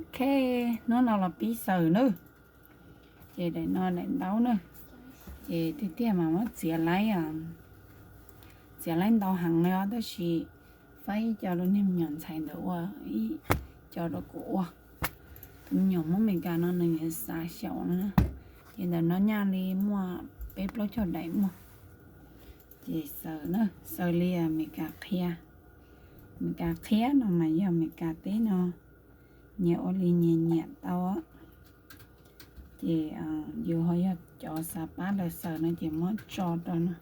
Ok, hnub no los pib xaws na. Ces daim no daim ntaub na. Ces tiag tiag mas muab txiav laib, txiav laib ntau heev li os, tab sis faib ib co rau niag me nyuam ntxhais ntawd ua, ib co rau kuv ua. Tus me nyuam Hmoob Amelikas no nws yuav xav xyaum na. Ces ntawm no nyaj li muaj peb plaub caug daim muaj. Ces xaws na, xaws li Amelikas qhia. Amelikas qhia no mas yog Amelikas teb no nyias ua li nyias nyiam tau. Ces yus ho yog cov xav pab lawv xaws no ces muab tso rau no.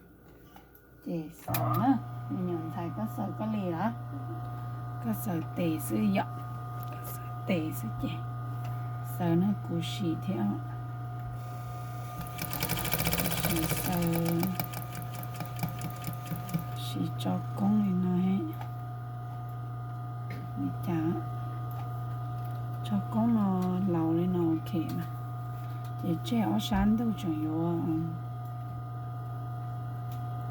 Ces xaws na, me nyuam ntxhais koj xaws koj li los? Koj xaws tes xwb yom, koj xaws tes xwb ces xaws na kuv sim thiab. Sim xaws, sim tso koob li no he. Li cas tso koob no laus li no ok na. Ces tseg ob sab ntug tseem yuav,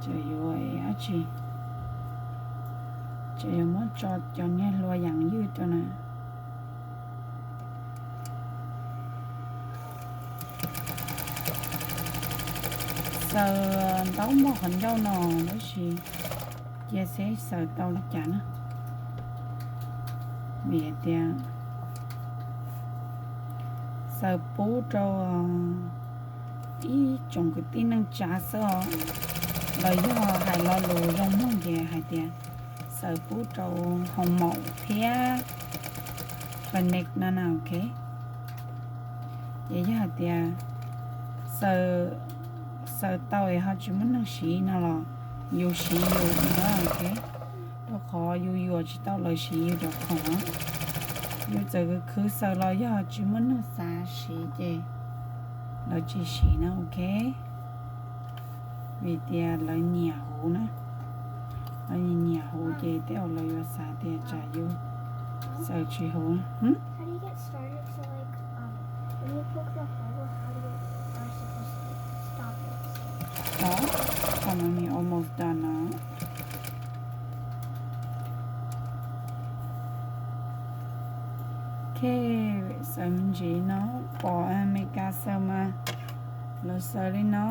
tseem yuav dab tsi, tseem yuav muab tso cov niag hlua yas ywj rau na. Xaws ntaub npog qhov ncauj no tab sis cia seb xaws tau li cas na. Vim hais tias xaws pub rau ib tsoom kwv tij neej tsa xwb os. Los yog hais lo lus zoo mloog ces hais tias xaws pub rau hoo maum thiab clinic no na ok. Ces yog hais tias xaws tau es ho tsis muaj neeg siv no los yus siv yus no ok. Rau qhov yus yuam tsis tau lawv siv yus cov khoom. Yus txawm khwv khwv xaws los yog tsis muaj neeg xav siv ces lawv tsis siv na ok. Vim tias lawv nyiam huv na. Lawv nyiam nyiam huv ces tej zaum lawv yuav xav tias tsam yus xaws tsis huv. Tau, tau no nws almost done no. Ok, xaws me ntsis no, pom Amelikas xaws mas lawv xaws li no,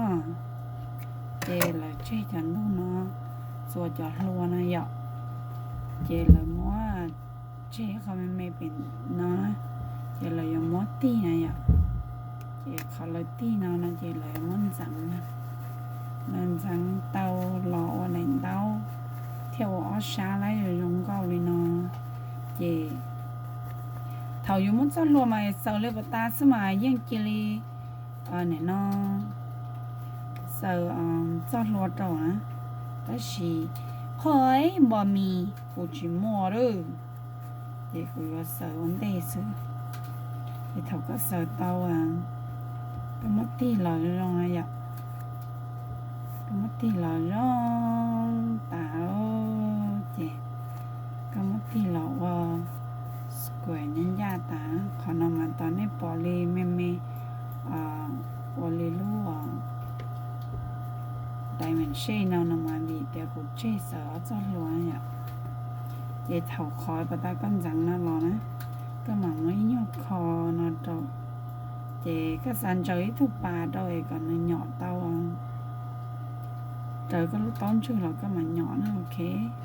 ces lawv tseg cov ntug no txuas cov hlua no yom, ces lawv muab tseg qhov me me pem no, ces lawv yuav muab tig no yom, ces qhov lawv tig no no ces lawv yuav muab ntxeev, lawv ntxeev tau los ua daim ntaub thiab ua ob sab laib zoo nkauj li no, ces thaum yus muab txoj hlua mas xaws li puas tas xwb mas yeej cia li nim no xaws txoj hlua rau na, tab sis qhov npog mis kuv tsis muaj lawm, ces kuv yuav xaws ua ntej xwb. Ces thaum koj xaws tau, koj muab tig los zoo yom, koj muab tig los zoo tas ces koj muab tig los ua square ncaj ncaj tas. Qhov no mas tos nej pom li me me ua li lub diamond shape no no mas vim tias kuv tseg xaws ob txoj hlua yom. Ces thaum qhov pas tas koj ntxeev no los na, koj mam muab ib nyuag kho no rau, ces koj xav ntsaws ib tug pas rau es kom nws nyom tau raws koj lub taub ntswg los koj mam nyom na ok.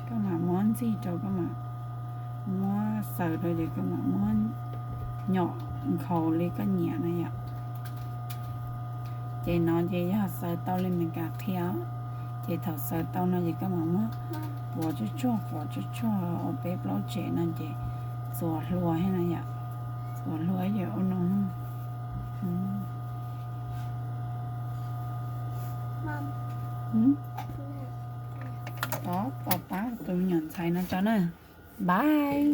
Koj mam muab ntxig rau, koj mam muab xaws rau ces koj mam muab nyom nkhaus li koj nyiam na yom. Ces no ces yog xaws tau li Meskas qhia, ces thaum xaws tau no ces koj mam muab quav tsuag tsuag quav tsuag tsuag ua peb plaub tsem no ces txuas hlua thiab no yom. Txuas hlua ces ua no. Ov, pab tus me nyuam ntxhais no tso na. Bye.